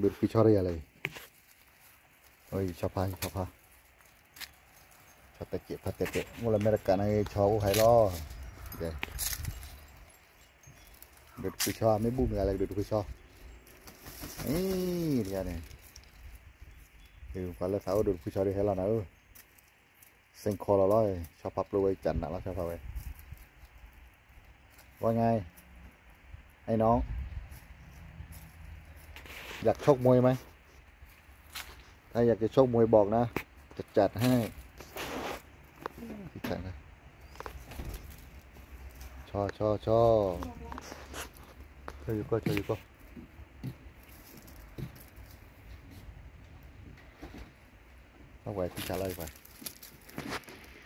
ဒိၣ်တဖုဆီတယၤလဲၣ်, ဆီဖါ ဆီဖါ, ဆီတဲာ်ကဲး ဖါတဲာ်တဲာ် မိၢ်လၢအမဲရကၤန့ၣ် ဆီအိၣ်ဟဲလီၤ, ဒိၣ်တဖုဆီ မ့ၢ်ဘူၣ်မ့ၢ်ဂၤလဲၣ် ဒိၣ်တဖုဆီ, အံၤ တယၤန့ၣ်, ပှၤလၢသးအိၣ်ဒိၣ်တဖုဆီဒုးဟဲလီၤနၤဧၢ, စ့ၢ်ကီးလီၤလီၤ, ဆီဖါပျိဝဲကနးလီၤ ဆီဖါဝဲ, ว่าไง ไอ้น้อง อยากชกมวยไหม ถ้าอยากจะชกมวยบอกนะ จะจัดให้ ชอ ชอ ชอ ชออยู่ก็ ชออยู่ก็ เอาไว้ที่ชาไล่ไป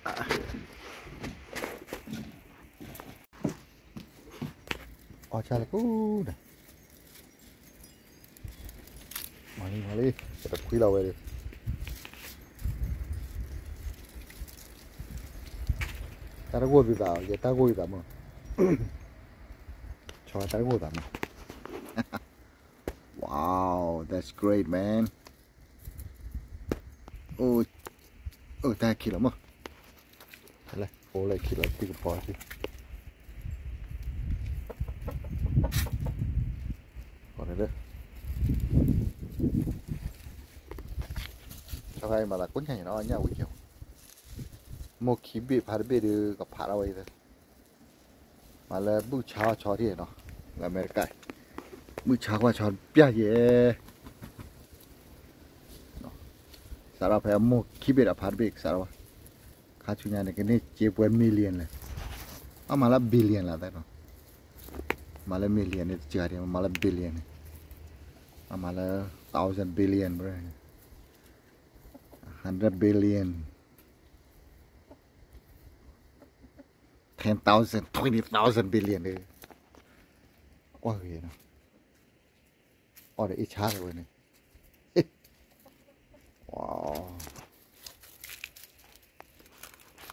အီၣ်ဆၣ်လၢကူန့ၣ်, မၤလံ မၤလံ, ကတခွံလီၤဝဲဒီး, တၢ်တဂိၢ်သုသး ယတၢ်ဂိၢ်ယသးမး, ဆီတၢ်တဂိၢ်သးမး, Wow, that's great, man. အိ အိ တၢ်ခံလီၤမး, လဲၤ အိၣ်လဲၤခံလီၤ သံကပီၤသံ, ကီးန့ၣ်လၢ ဆီဖါအံၤမၤသးကိးညါအံၤနီၤ ညၣ်ဝံၤကဲ, မိၢ်ခံဘ့ၣ်ဖါတဘ့ၣ်ဒီး ကဖးထီၣ်ဝဲအံၤသၢ, မၤလၢဘုၣ်ဆါအီၣ်ဆီထံၣ်နီၤ, လၢအမဲရကၤ, ဘုၣ်ဆါကွၢ်ဆီပျၢ်ယဲ, စးထီၣ်ဖဲအမိၢ်ခံဘ့ၣ်ဒီးဖါတဘ့ၣ် ကစးထီၣ်ဘၣ်, ခါဆူညါန့ၣ် ကန့ၢ်စ့ပှဲၤ million လဲၣ်, အမၤလၢ billion လၢသးနီၤ, မၤလၢ million န့ၣ် တစှၤဒံး မၤလၢ billion န့ၣ်, အမၤလၢ thousand billion, hundred billion, ten thousand, twenty thousand billion ဒီး, ကွၢ်ဂ့ၤနီၤ, အီၣ်ဒီးအ့ၣ်ဆါလၢဝဲန့ၣ်,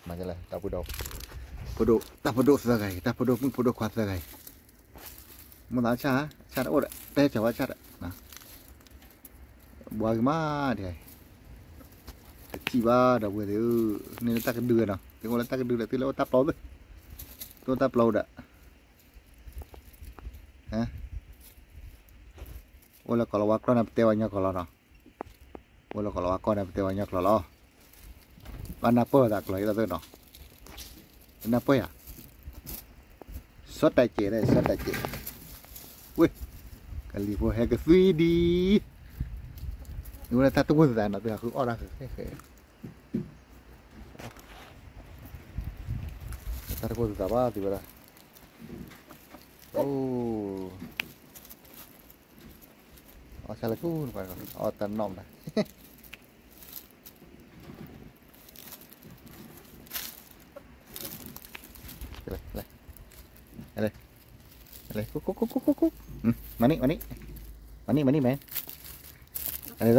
မၤလဲၣ် တၢ်ဖိဒိၣ်, ဖိဒိၣ် တၢ်ဖိဒိၣ်သၢဂၤအံၤ တၢ်ဖိဒိၣ်မုၣ်ဖိဒိၣ်ခွါသၢဂၤအံၤ, မိၢ်သးဆၣ်, ဆၣ်တအိၣ်ဒီး တဲဆၢဝဲဆၣ်ဒီး, ဘှါက့ၤမးဒ်အံၤ, တစံၣ်ဘၣ်ဒီပုၢ်ဝဲၢ်သ့ၣ်ဧၢ, န့ၣ်လၢတၢ်ကဒုနီၤ သုအိၣ်လၢတၢ်ကဒုဒီး သုလၢအိၣ်တၢ်ပျီသ့ၣ်, သုအိၣ်တၢ်ပျီဒီး အိၣ်လၢကီၢ်လီၤဝါကျီၢ်န့ၣ် ပတဲဝဲညီကျိာ်လီၤနီၤ, အိၣ်လၢကီၢ်လီၤဝါကျီၢ်န့ၣ် ပတဲဝဲညီကျိာ်လီၤ, ဘၣ်နၢ်ပၢၢ်သးကျိာ်အံၤသၢနီၤ, နၢ်ပၢၢ်ယၤ, စီၤတၢ်ကဲးဒီး စီၤတၢ်ကဲး, ဝ့ၢ်, ကလံၤဖိဟဲကသွံဒံး, နဝဲဒၣ်တၢ်တဝိၢ်သးနီၤ သုဟးဃုအီၣ်တၢ်ဃဲၤဃဲၤ တၢ်တကိၢ်သးဘၣ်သ့ဝဲဒၣ်, အိ, အီၣ်ဆၣ်လၢကူ, အီၣ်တနီၣ်မနုၤ, လဲၤ, လဲၤ, လဲၤ, လဲၤ, ကူ, ကူ, ကူ, ကူ, ကူ, ကူ, မၤန့ၢ်, မၤန့ၢ်, မၤန့ၢ်, မၤန့ၢ်, မၤ, လဲၤ,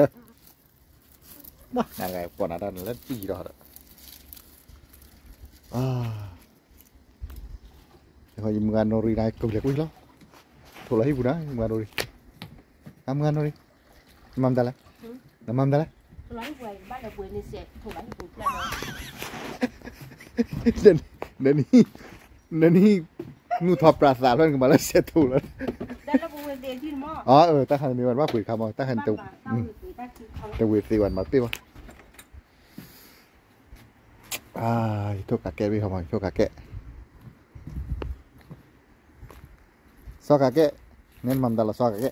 ဘၣ်, နဂၤပှၤနၤတၢ်နလၢတံၢ်ဒီး, ယမုၢ်ဂၤနီၣ်ရံၣ်နၤ ကလဲၤကွံာ်လီၤ, ထိၣ်လီၤဟံၣ်ပူၤနၤ ယမုၢ်ဂၤနီၣ်ရံၣ်, အမုၢ်ဂၤနီၣ်ရံၣ်, နမၤမတၤလဲၣ်, နမၤမတၤလဲၣ်, နနံၣ်, နနံၣ်, နူၢ်ထီၣ်ပြးသးဖျၢၣ်နကမၤလၢစဲးထိၣ်လီၤ, အၢ တၢ်ခါန့ၣ်မ့ၢ်ဝဲနဘၣ်ပှ့ၤခါမး တၢ်ခါန့ၣ်, တဝ့ၤသ့ဝဲနမၤပ့ၢ်ဘၣ်, ယထိၣ်ကးကဲဘၣ်ဟီမး ယထိၣ်ကးကဲ, စီၤကးကဲ, နမၤမတၤလီၤစီၤကးကဲ,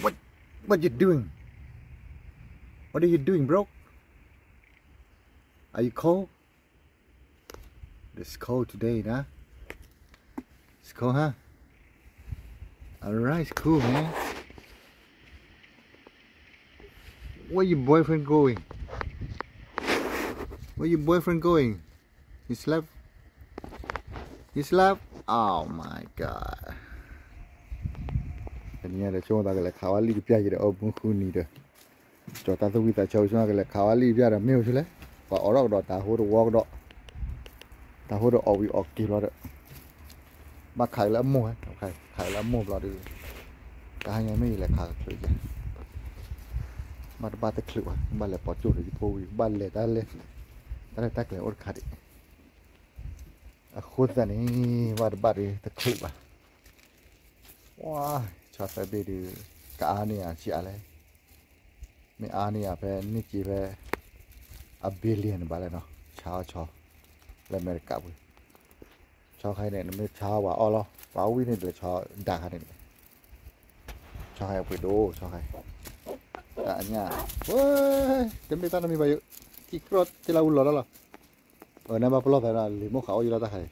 What, what you doing? What are you doing, bro? Are you cold? It's cold today, nah? It's cold, huh? Alright, it's cool, man. Where your boyfriend going? Where your boyfriend going? He slept? He slept? Oh my God. တနံၤညါဒီး ဆိကမိၣ်သးကလဲၤခးဝဲလံာ်တပျၢ်ယံၤဒီး အိၣ်မူဃုနံၤဒီး ကၠီၤတၢ်သူၣ်ဝံၣ်သးဆၢ ဆိကမိၣ်သးကလဲၤခးဝဲလံာ်တပျၢ်ဒီး မ့ၢ်အိၣ်ဆူလဲၣ် ပှၤအိးထီၣ်ကဒီးတၢ်ဟိတဝီကဒီး တၢ်ဟိဒီးအီၣ်ဝံၤအီၣ်က့ၤဘျီဒီး ဘၣ်ခးအံၤလၢအမိၢ်ဟဲ ခးအံၤလၢအမိၢ်ဘျီဒီး တဟါညါမ့ၢ်ယလဲၤခးကချုးယၤ, ဘၣ်တဘၣ်တချုးဘၣ်, ဘၣ်လဲၤပိာ်ကၠိၣ်ဒီးယဖိဝံၤ ဘၣ်လဲၤတၢ်လၢ တၢ်လၢတၢ်ကျဲၤအိၣ်တခါဒံး, အဃိသတးန့ၣ် ဘၣ်တဘၣ်ဒီးတချုးဘၣ်, ဝါ, ဆီသၢဘ့ၣ်ဒီး ကအါန့ၢ်ယၤဆံးအါလဲၣ်, မ့ၢ်အါန့ၢ်ယၤဖဲန့ၢ်က့ၤဖဲ အ billion ဘၣ်လဲၣ်နီၤ, ဆါအီၤဆီ လၢအမဲရကၤပူၤ, ဆီခါအံၤန့ၣ် နမ့ၢ်ဆါဝဲအီၣ်လီၤ, ပှၤဝံၣ်န့ၣ်တလဲၤဆီဒၣ်ခါန့ၣ်, ဆီခါအံၤပှ့ၤဒိၣ်, ဆီခါအံၤ, တၢ်အညၣ်, ဝဲ, တမ့ၢ်တၢ်တမံၤဘၣ်ယိၤ, ခံကြီၢ်တ့လၢအူလီၤတၢ်လီၤ, အနဘၣ်ပလီၢ်ဖဲနီၤ လံာ်မိၢ်ဃာ်အိၣ်ယံၤလီၤတၢ်ခါအံၤ,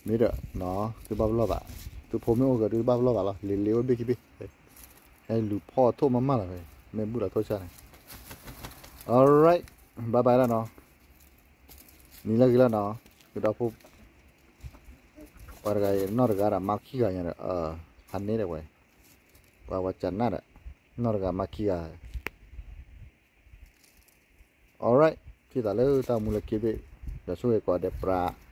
မ့ၢ်ဒီးနီၤ သုဘၣ်ပလီၢ်ဘၣ်, သုဖိမ့ၢ်အိၣ်ကဒီးဘၣ်ပလီၢ်ဘၣ်လီၤ, လံာ်လံာ်အိၣ်ဘ့ၣ်ခံဘ့ၣ်, ဟဲလူၤဖီၣ်ထိၣ်မးမးလီၤဖဲ, မ့ၢ်ဘူၣ်လီၤထိၣ်ဆၣ်န့ၣ်, alright, bye bye လီၤနီၤ, နံၤလၢဂ့ၤလီၤနီၤ, ကဒီဖိ ပှၤတဂၤအံၤ နီၢ်တဂၤဒီး မါခံဂၤညါဒီး, ဖးန့ၢ်ဒီးဝဲ, ပှၤဝဲကနၣ်ဒီး, နီၢ်တဂၤမါခံဂၤ, alright, ထံၣ်သးလၢတၢ်မူလၢခံဘ့ၣ်, ဒီးဆိၣ်ဂ့ၤကိးဂၤဒဲးပြး